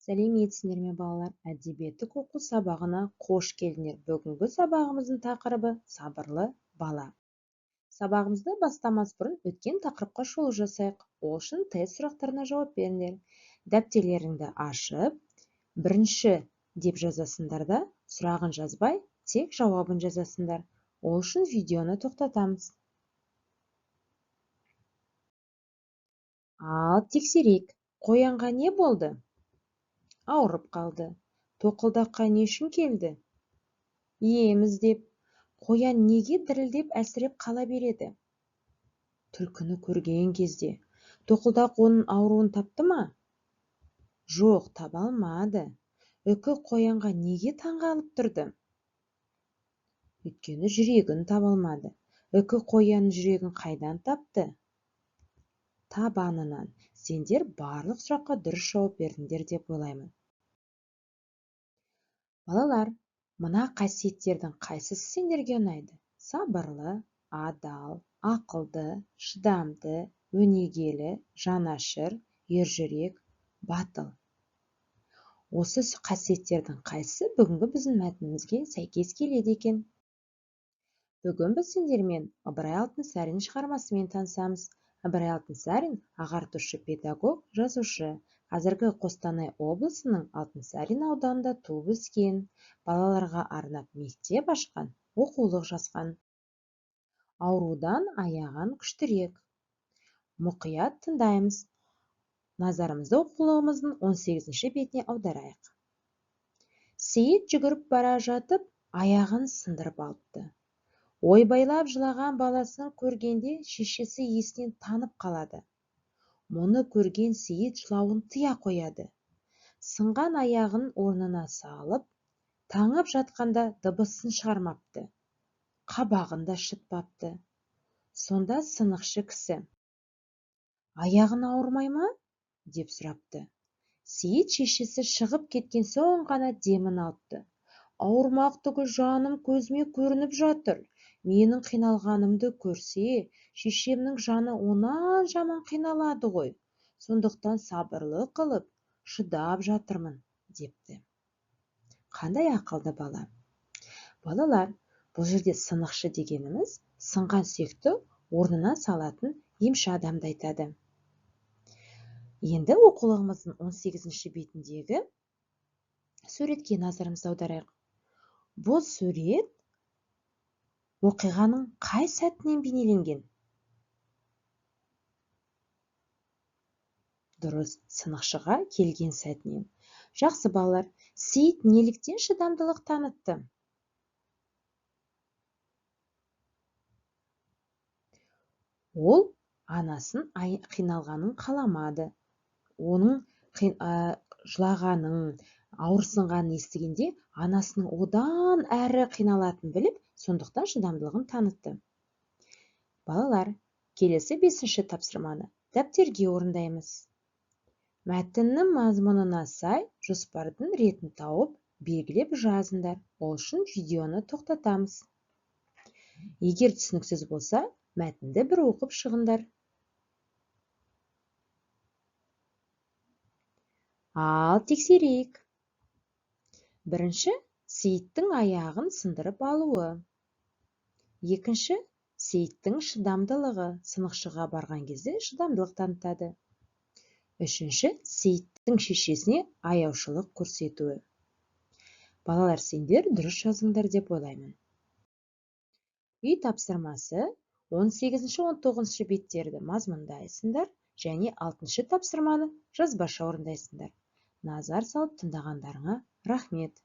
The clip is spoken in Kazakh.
Сәлеметсіңдер ме, балалар? Әдебиеттік оқу сабағына қош келдіңдер. Бүгінгі сабағымыздың тақырыбы сабырлы бала. Сабағымызды бастамас бұрын өткен тақырыпқа шолу жасайық. Ол үшін тест сұрақтарына жауап беріңдер. Дәптерлеріңді ашып, бірінші деп жазасыңдар да, сұрағын жазбай, тек жауабын жазасыңдар. Ол үшін видеоны тоқтатамыз. Ал тексерейік. Қоянға не болды? Ауырып қалды. Тоқылдаққа не үшін келді? Ем іздеп. Қоян неге дірілдеп әлсіреп қала береді? Түлкіні көрген кезде. Тоқылдақ оның ауруын тапты ма? Жоқ, таба алмады. Үкі қоянға неге таңғалып тұрды? Өйткені жүрегін таба алмады. Үкі қоянның жүрегін қайдан тапты? Табанынан. Сендер барлық сұраққа дұрыс жауап бердіңдер деп ойлаймын. Балалар, мына қасиеттердің қайсысы сендерге ұнайды? Сабырлы, адал, ақылды, шыдамды, өнегелі, жанашыр, ержүрек, батыл. Осы қасиеттердің қайсысы бүгінгі біздің мәтінімізге сәйкес келеді екен? Бүгін біз сендермен Ыбырай Алтынсарин шығармасымен танысамыз. Ыбырай Алтынсарин ағартушы, педагог, жазушы. Қазіргі Қостанай облысының Алтынсарин ауданында туып өскен, балаларға арнап мектеп ашқан, оқулық жазған. Аурудан аяған күштірек. Мұқият тыңдаймыз. Назарымызды оқулығымыздың 18-ші бетіне аударайық. Сейіт жүгіріп бара жатып, аяғын сындырып алыпты. Ойбайлап жылаған баласын көргенде шешесі есінен танып қалады. Мұны көрген Сейіт жылауын тыя қояды. Сынған аяғын орнына салып, таңып жатқанда дыбысын шығармапты. Қабағын да шытпапты. Сонда сынықшы кісі: "Аяғын ауырмай ма?" деп сұрапты. Сейіт шешесі шығып кеткен соң ғана демін алыпты. Ауырмақ түгіл жаным көзіме көрініп жатыр. Менің қиналғанымды көрсе, шешемнің жаны онан жаман қиналады ғой. Сондықтан сабырлы қылып, шыдап жатырмын, депті. Қандай ақылды бала. Балалар, бұл жерде сынықшы дегеніміз сынған сүйекті орнына салатын емші адамды айтады. Енді оқулығымыздың 18-ші бетіндегі суретке назарымызды аударайық. Бұл сурет оқиғаның қай сәтінен бейнеленген? Дұрыс, сынықшыға келген сәтінен. Жақсы, балалар, Сейіт неліктен шыдамдылық танытты? Ол анасын қиналғанын қаламады. Оның жылағанын, ауырсынғанын естігенде анасының одан әрі қиналатынын біліп, сондықтан шыдамдылығын танытты. Балалар, келесі 5-ші тапсырманы дәптерге орындаймыз. Мәтіннің мазмұнына сай жоспардың ретін тауып, белгілеп жазыңдар. Ол үшін видеоны тоқтатамыз. Егер түсініксіз болса, мәтінді бір оқып шығыңдар. Ал тексерейік. Бірінші, Сейіттің аяғын сындырып алуы. Екінші, Сейіттің шыдамдылығы. Сынықшыға барған кезде шыдамдылық танытады. Үшінші, Сейіттің шешесіне аяушылық көрсетуі. Балалар, сендер дұрыс жазыңдар деп ойлаймын. Үй тапсырмасы 18-19 беттерді мазмұндайсыңдар және 6-шы тапсырманы жазбаша орындайсыңдар. Назар салып тыңдағандарыңа рахмет.